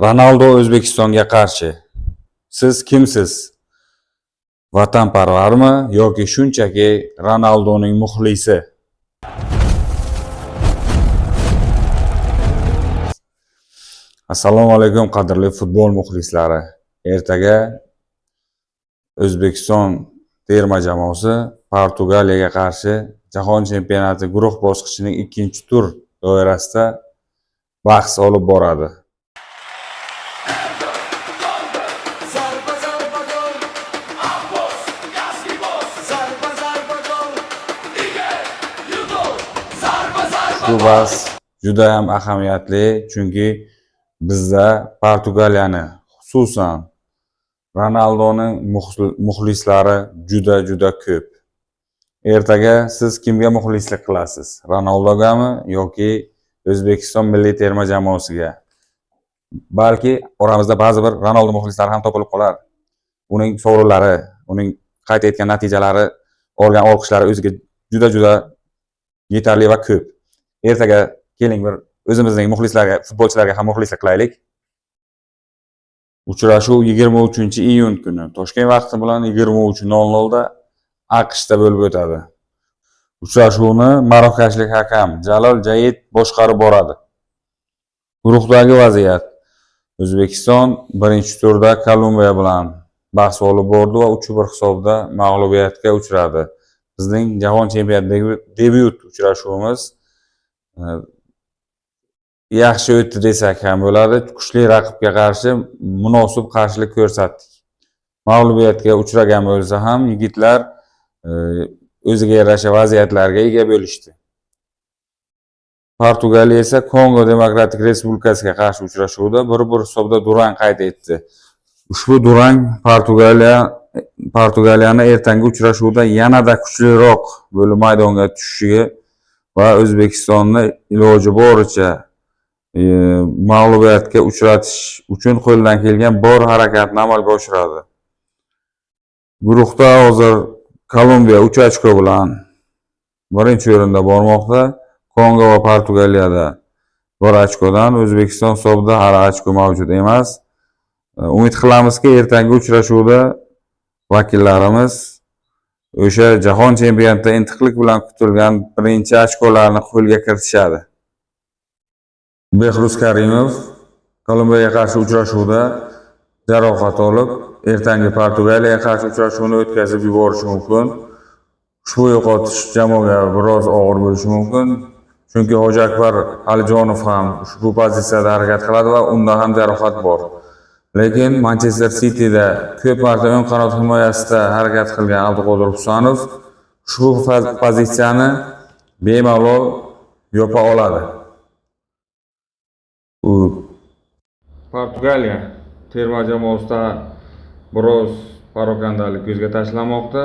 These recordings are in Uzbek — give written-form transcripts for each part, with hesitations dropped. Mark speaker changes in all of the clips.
Speaker 1: Ronaldo O'zbekistonga qarshi. Siz kimsiz? Vatanparvarmi yoki shunchaki Ronaldoning muxlisi? Assalomu alaykum, qadrli futbol muxlislari. Ertaga O'zbekiston terma jamoasi Portugaliyaga qarshi Jahon chempionati guruh bosqichining ikkinchi tur doirasida bahs olib boradi.
Speaker 2: Zarba zarba gol. Zarba zarba gol.
Speaker 1: Ushbu bahs juda ham ahamiyatli, chunki bizda Portugaliyani, xususan Ronaldoning muxlislari juda-juda ko'p. Ertaga siz kimga muxlislik qilasiz? Ronaldogami yoki O'zbekiston milliy terma jamoasiga? Balki oramizda ba'zi bir Ronaldo muxlislari ham topilib qolar. Uning sovrinlari, uning qayd etgan natijalari, olgan olqishlari o'ziga juda-juda yetarli va ko'p. Ertaga keling, bir o'zimizning muxlislarga, futbolchilarga ham muxlislik qilaylik. Uchrashuv 23-iyun kuni Toshkent vaqti bilan 23:00 da AQShda bo'lib o'tadi. Uchrashuvni marokashlik hakam Jalol Jayid boshqarib boradi. Guruhdagi vaziyat: O'zbekiston birinchi turda Kolumbiya bilan bahs olib bordi va 3-1 hisobida mag'lubiyatga uchradi. Bizning jahon chempionatidagi debyut uchrashuvimiz yaxshi o'tdi desak ham bo'ladi. Kuchli raqibga qarshi munosib qarshilik ko'rsatdik. Mag'lubiyatga uchragan bo'lsa ham yigitlar o'ziga yarasha vaziyatlarga ega bo'lishdi. Portugaliya esa Kongo Demokratik Respublikasiga qarshi uchrashuvda 1-1 hisobida durang qayd etdi. Ushbu durang Portugaliyani ertangi uchrashuvda yanada kuchliroq bo'lib maydonga tushishiga va O'zbekistonni iloji boricha mag'lubiyatga uchratish uchun qo'ldan kelgan bor harakatni amalga oshiradi. Guruhda hozir Kolumbiya 3 ochko bilan birinchi o'rinda bormoqda. Kongo va Portugaliyada 1 ochkodan, O'zbekiston hisobida hali ochko mavjud emas. Umid qilamizki, ertangi uchrashuvda vakillarimiz o'sha jahon chempionatida intiqlik bilan kutilgan birinchi ochkolarni qo'lga kiritishadi. Behruz Karimov Kolumbiyaga qarshi uchrashuvda jarohat olib, ertangi Portugaliyaga qarshi uchrashuvni o'tkazib yuborishi mumkin. Ushbu yo'qotish jamoaga biroz og'ir bo'lishi mumkin. Chunki Hoji Akbar Alijonov ham ushbu pozitsiyada harakat qiladi va unda ham jarohat bor. Lekin Manchester Cityda ko'p marta o'ng qanot himoyasida harakat qilgan Abduqodir Husanov ushbu pozitsiyani bemalol yopa oladi. U Portugaliya terma jamoasida biroz parokandalik ko'zga tashlanmoqda.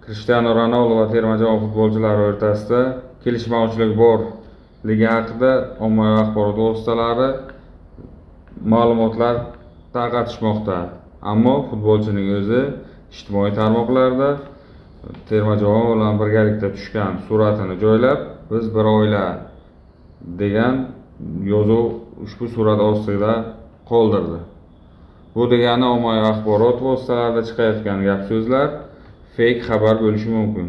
Speaker 1: Krishtianu Ronaldu va terma jamoa futbolchilari o'rtasida kelishmovchilik borligi haqida ommaviy axborot vositalari ma'lumotlar tarqatishmoqda. Ammo futbolchining o'zi ijtimoiy tarmoqlarda terma jamoa bilan birgalikda tushgan suratini joylab, "Biz bir oila" degan yozuv ushbu surat ostida qoldirdi. Bu degani ommaviy axborot vositalarida chiqayotgan gap-so'zlar fake xabar bo'lishi mumkin.